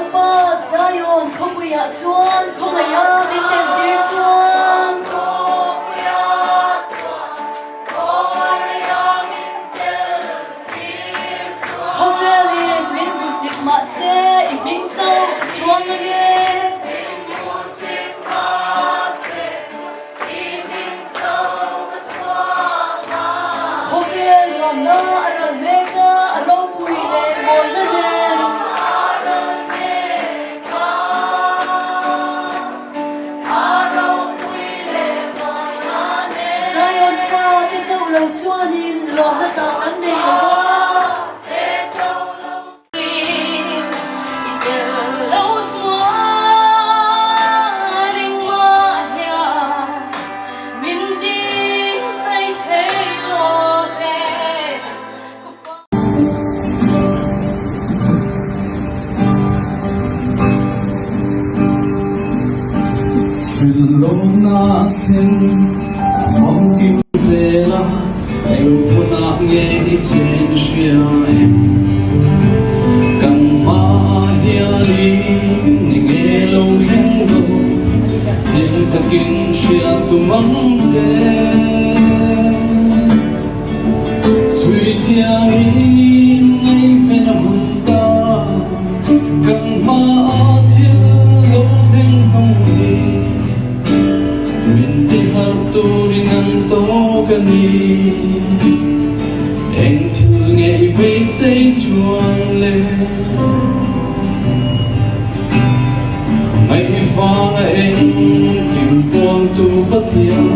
Lalpa Zion khawpuiah chuan khawngaiha min tel tir chuan. Khawvelin min hmusit mahse i hming chauh ka chhuang ange. Khawvel nuamna a ral mek a, a ropui leh mawina nen. Zion fate chauh lo chuanin lawmna tak kan nei lo va. Hrilhlawmna thleng famkim zela eng hmunah nge i chen hria em? Kan hmaah hianin enge lo thleng dawn chiang takin hria tum ang che. Chhui chiangin ngaihven a hun ta, kan hmaah thil lo thleng zawng hi min ti harh turin an tawk a ni. Eng thil nge i beisei chuan le? Ngaihvanga engkim puangtu Pathian.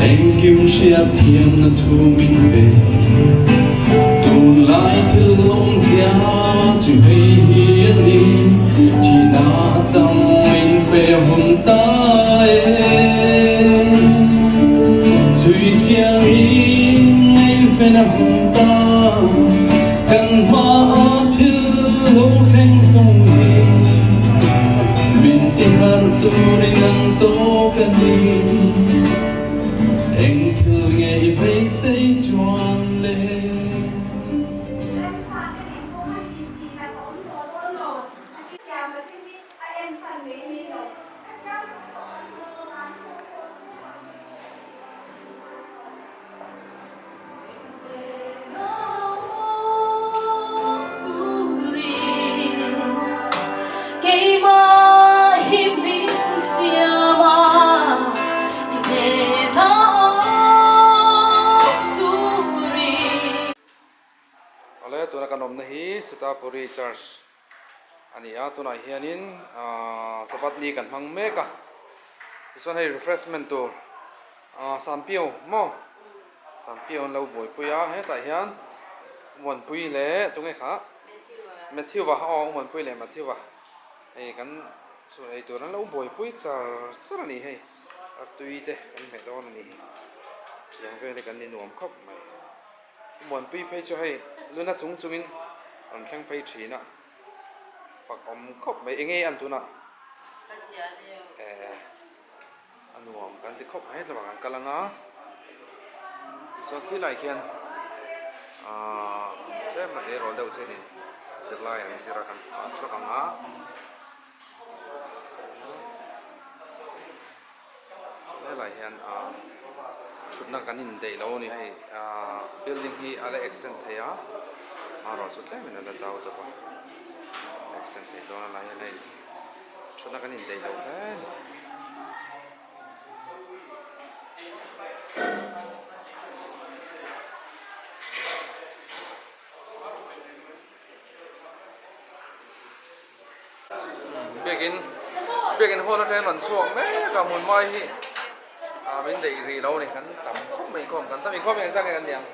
Engkim hriat thiamna thu min pe. Tunlai thil lawmzia chu hei hi a ni, thihna a tam min pe hun ta e. Chhui chiangin ngaihven a hun ta, kan hmaah thil lo thleng zawng hi min tiharh turin an tawk a ni. Eng thil nge i beisei chuan le? Awle tuna kan awmna hi Sitapuri Church a ni a tunah hianin ahh Sabbath ni kan hmang mek a tichuan hei refreshment tur ahh Sampiau maw Sampiau an lo buaipui a hetah hian Muanpui leh tunge kha Matthew-a aw Muanpui leh Matthew-a hei kan chhun ei tur an lo buaipui char char a ni hei artui te kan hmeh dawn a ni hi tiang vel hi kan ni nuam khawp mai Muanpui phei chu hei luna chung chungin rawn thleng phei thin a fak awm khawp mai eng nge an tunah eh a nuam kan ti khawp mai tlawmah kan kal anga tichuan khilai khian ahh tlem a tleirawl deuh che ni zirlai an zir a kan pass lawk ang a. Helai hian ahh thutna kan indaih lo a ni hei ahh building hi a la extend thei a amaherawh chu tlemin a la zau tawp a extend thei dawn a lai hian hei thutna kan indaih lo hle a ni. Biakin biakin hall atangin rawn chhuak mek a hmun mai hi ah min daih rih lo a ni kan tam khawp mai inkhawm kan tam inkhawm engzat nge kan ni ang.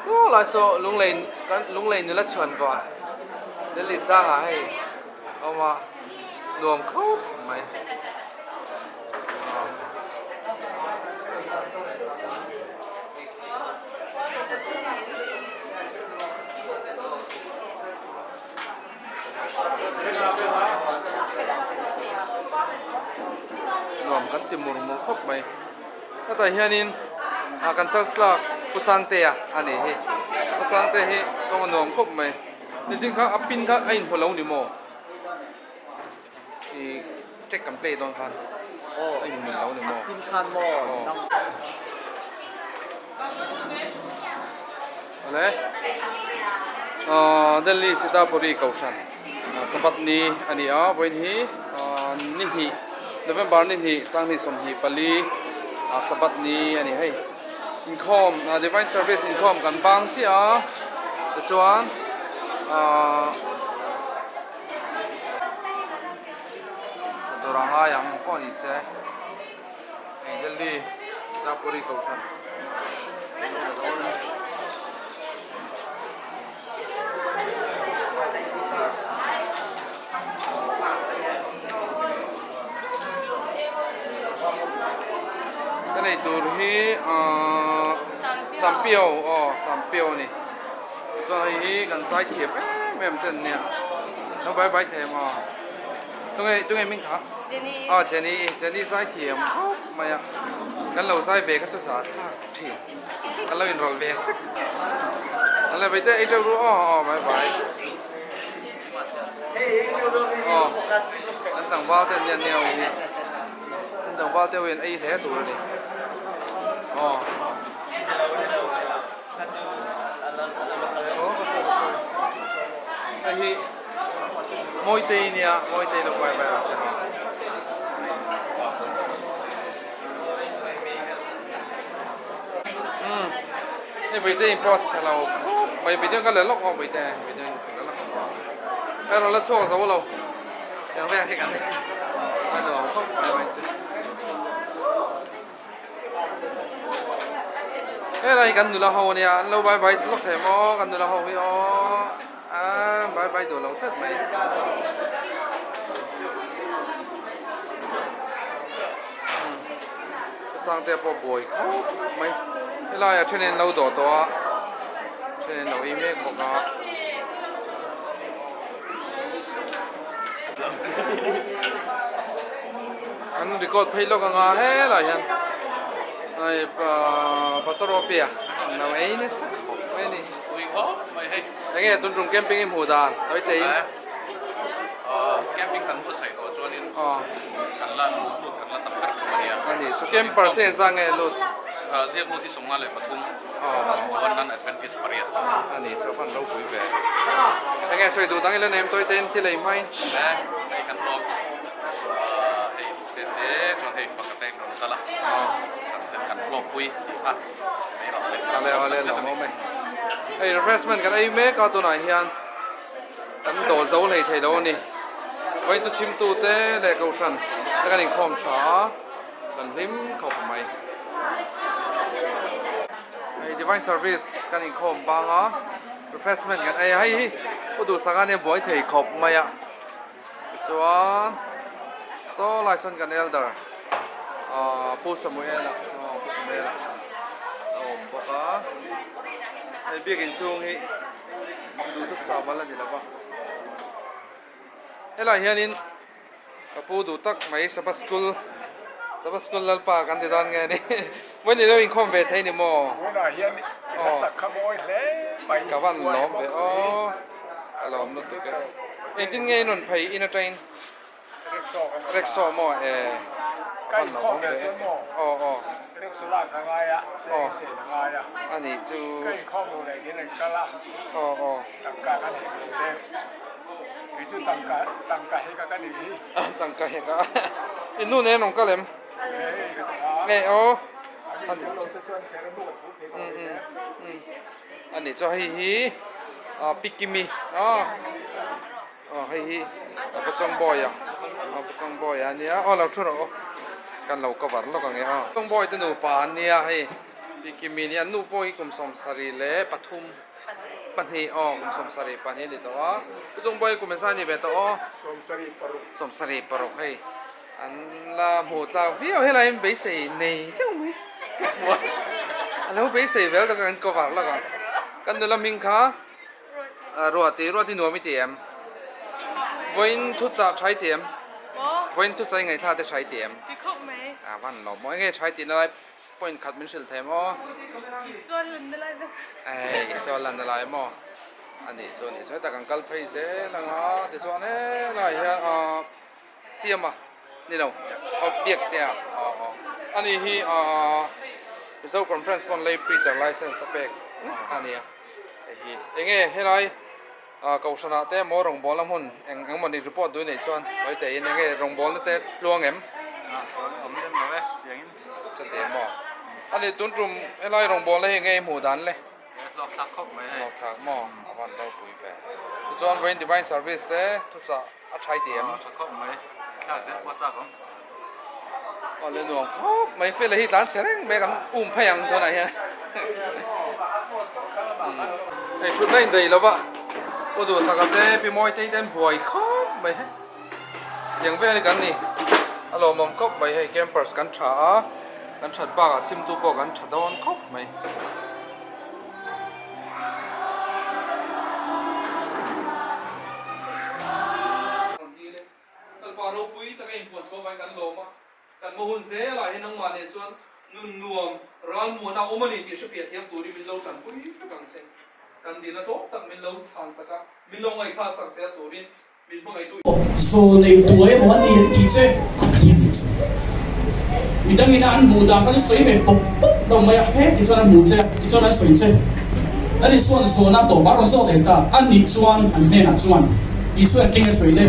Saw lai saw lunglei kan lunglei nula chhuan vah Delhi tlangah hei a awm a nuam khawp mai. ti mur mur khawp mai. Hetah hianin ah kan church tlak Pu Sangtea a nih hi. Pu Sangtea hi kawng a nuam khawp mai. Nichin kha a pin kha a inhmu lo ni maw? I track kan play dawn khan a inhmu lo ni maw? Pin khan maw? Awle ah Delhi Sitapuri Kohhran Sabbath ni a ni a vawiin hi ah ni hnih November ni hnih sanghnih 24 ah Sabbath ni a ni hei inkhawm ah Divine Service inkhawm kan bang chiah a tichuan ah tur a ngai ang pawh ni se hei Delhi Sitapuri Kohhran. Ka nei tur hi ahh Sampio aw Sampio a ni chuan hei hi kan zai thiam em em te an nia lo bai bai thei maw tunge tunge hming kha Jenny aw Jenny Jenny zai thiam khawp mai a kan lo zai ve kha chu za thlak thin. Kan lo inrawlh ve sek. An la veite ei teuh ru aw aw bye bye. Aw an tlangval te an nia neu hi. An tlangval te ho hian ei hle tur a ni. Aw. Hei hi Mawitei nia Mawitei lo bye bye rawh se aw. Hei vawi te in post chhe lo khawp mai video ka la lawk aw vawi te video ka la lawk aw hei rawn la chhuak zo lo tiang vel hi kan a nuam khawp mai mai chu helai hi kan nula ho ania an lo vai vai lawk thei maw kan nula ho hi aw a vai vai duh lo tlat mai. Sangte pawh buai khawp mai helai ah then in lo dawh tawh a then in lo ei mek bawk a an record phei lawk anga helai hian hei pastor Opia an lo ei nasa khawp mai a ni enge tun tum camping i hmuh dan tawi te in. Camping kan buatsaih tawh chuanin kan la lut lut kan la tam ber thung a nia. A ni, chu camper se engzah nge lut? Ziak lut hi 53 chuan nan Adventist pariat. A ni, chu a van ropui ve. Enge sawi duh dang i la nem tawi te in thil ei hmain? E, hei kan lawm. Hei te te chuan hei pakhat a inrawn kal a, kan kan hlawkpui tih kha mai rawh se. Ale ale lawm awm e. Hei refreshment kan ei mek a tunah hian. Kan dawh zo hlei thei lo a ni. Vawiin chu chhimtu te leh kohhran te kan inkhawm tha a, kan hlim khawp mai. Hei divine service kan inkhawm bang a, refreshment kan ei a, hei hi Pu Duhsaka nia buai thei khawp mai a. Tichuan saw lai sawn kan elder ahh Pu Samuela aw Pu Samuela a awm bawk a. Hei biakin chhung hi. Duhthusam a la ni lova. Helaiah hianin ka pu duh tak mai Sabbath School Sabbath School Lalpa kan ti dawn nge ni. Vawi ni lo inkhawm ve thei ni maw? Tunah hian i hmasak kha mawi hle mai. Ka van lawm ve aw. Ka lawm lutuk e. Engtin nge i rawn phei in atangin? Rickshaw maw e Ka inkhawm ve chuan maw aw aw Rickshaw lak a ngai a cheng sen a ngai a a nih chu ka inkhawm lo leh hian an kal a aw aw tangka kan hek lo deuh kei chu tangka tangka hek a ka nih hi tangka hek a i nu nen rawn kal em nge aw a nih chu a nih chu hei hi pikimi aw. Aw hei hi a pachang boy a a pachang boy a nia aw lo thu rawh aw kan lo cover lawk ang e aw pachang boy te nupa an nia hei Pikimi nia an nu pawh hi kum 73 pahnih aw kum 72 a ni tawh a pachang boy kum engzah a ni ve tawh aw 76 hei an la hmuh tlak viau helai in beisei nei deuh mai a lo beisei vel tak a kan cover lawk ang kan nula hming kha. Ruati, Ruati nuam i ti em? Vawiin thu chah tha i ti em? Vawiin thu chah i ngaihthla te tha i ti em? Ti khawp mai. A van lo maw enge tha i tihna lai point khat min hrilh thei maw? Isua lanna lai vek. Ei Isua lanna lai maw? A nih chu a nih chu heta kan kal phei zel ang a tichuan helaiah hian ahh Siama ni lo aw biak te a aw aw a ni hi ahh Mizo Conference pawn lei preacher license a pek a ni a hei hi enge helai ah kohhranah te emaw rawngbawlna hmun eng eng emawni report duh neih chuan mai teh in enge rawngbawlna te tluang em chuti emaw a ni tun tum helai rawngbawlna hi enge i hmuh dan le. Hlawk thlak khawp mai hei. Hlawk thlak maw? A van ropui ve. Tichuan vawiin Divine Service te thuchah a thai ti em? A tha khawp mai. Thlak zel pawh a chak awm. Aw le nuam khawp mai. Fela hi tlan chhe reng mai kan um phei ang tunah hian. Hei thutna indaih lova Pu Duhsaka te Pi Mawitei te an buai khawp mai hei. Tiang vel hi kan ni. A lawmawm khawp mai hei campers kan tha a, kan that bakah chhimtu pawh kan tha dawn khawp mai. Lalpa ropui taka inpuan chhuah avangin kan lawm a, kan hma hun zelah hian nangmah nen chuan nun nuam ralmuan a awm a ni tih hrefiah thiam turin min lo tanpui vek ang che. Kan dina tlawm tak min lo chhansak a, min lo ngaihthlak sak zel turin Min hmangaihtu. Zaw nei tuai emaw a ni an tih che a ti a nih chu. Midangin a an hmuh dan khan sawi ve pawp pawp lo mai a, he tichuan an hmuh che a, tichuan an sawi che. Lal Isua'n zawhna tawp a rawn zawk leh ta, a nih chuan an hnenah chuan Isua engtin nge sawi le?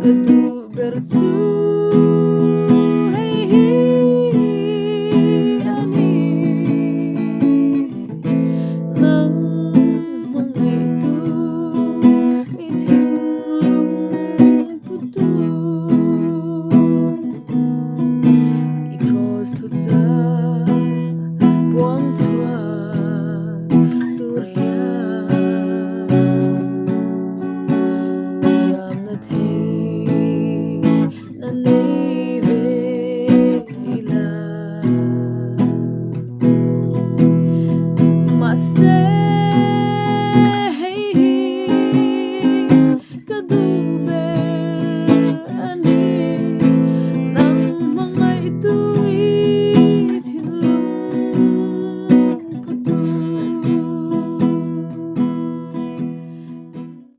Ka duh ber chu.